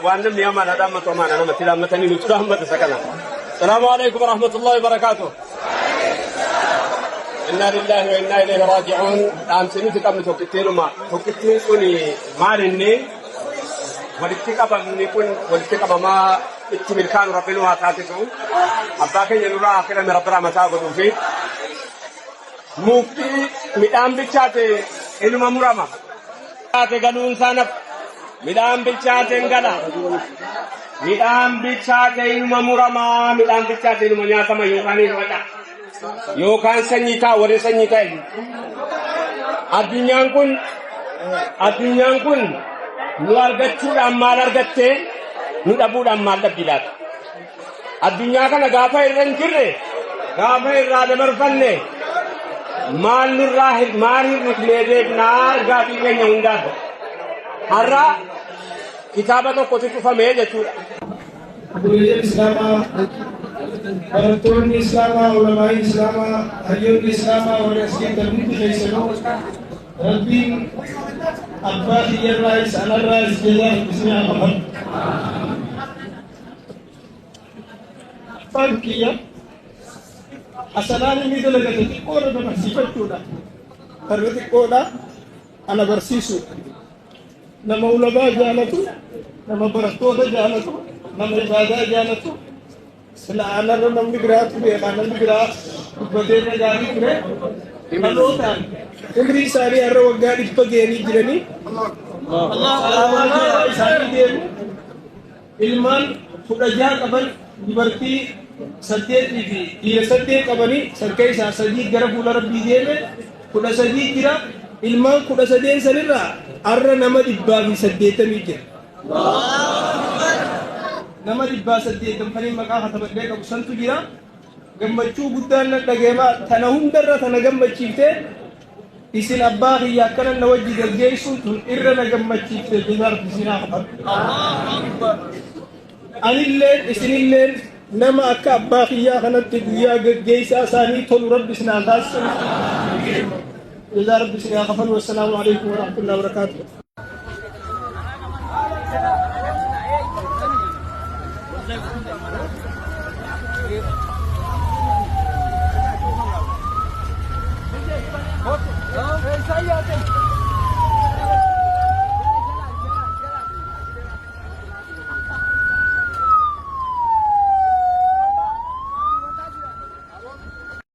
Waan namni amaana dhaammatu amaana namatti dhaammatanii nuti dhaammata isa kana. Salaamu alaikum warahmatullahi wabarakaatuh. Innaa lillahi wa innaa ilayhi raaji'uun. Dhaamsi nuti qabnu tokkittiinuma. Tokkittiin kun maal inni walitti qabamni kun walitti qabamaa itti milkaanu Rabbi nu haa taasisu. Abbaa keenya nurraa haa filame Rabbi rahmataa godhuufi. Mukti midhaan bilchaate inuma murama. Bilchaate galuun isaa nafa. Midhaan bilchaate hin gala. Midhaan bilchaate inuma murama. Midhaan bilchaate inuma nyaatama yookaan hin faca'a. Yookaan sanyii ta'a warri sanyii ta'e. Addunyaan kun addunyaan kun nu argachuudhaan maal argatte nu dhabuudhaan maal dhabdi laata? Addunyaa kana gaafa irra hin jirre gaafa irraa dabarfanne maal nurraa maal hir'ifnee beeknaa gaafii keenya hundaaf. Har'a kitaaba tokkotu cufamee jechuudha. Obboleeyyan Islaamaa, barattoonni Islaamaa, ulamaa'iin Islaamaa, hayyoonni Islaamaa warri as jirtan hundi keessanuu Rabbiin abbaa kiyyarraayis anarraayis jazaa isin haa kafalu. Abbaan kiyya hasanaan inni dalagate xiqqoodha na barsiifachuudha. Karra xiqqoodha ana barsiisuudha. Nama ulamaa jaalatu, nama barattoota jaalatu, nama ibaadaa jaalatu, sila anarra namni biraatu beekaa namni biraa dubbatee irra gaarii ture. Dhalootaan umrii isaanii har'a waggaa 100 ga'anii jiranii isaanii deemu. Ilmaan 16 qaban dubartii 8 fi dhiira 8 qabanii san keessaa 3 gara fuula Rabbii deeme 13 jira. Ilmaan 13 sanirraa har'a nama 180 jira. Nama 180 kaniin maqaa katabadhee qabu santu jira. Gammachuu guddaan nan dhaga'ama. Tana hundarra tana gammachiifte Isin abbaa kiyya akkana na wajji gaggeessuun tun irra na gammachiifte jazaa rabbi isin haa kafalu. Anilleen isinilleen nama akka abbaa kiyyaa kanatti guyyaa gaggeessaa isaanii tolu rabbi isin haa taasisu. Jazaa rabbi isin haa kafalu. Wassalaamu alaikum warahmatullahi wabarakatuh.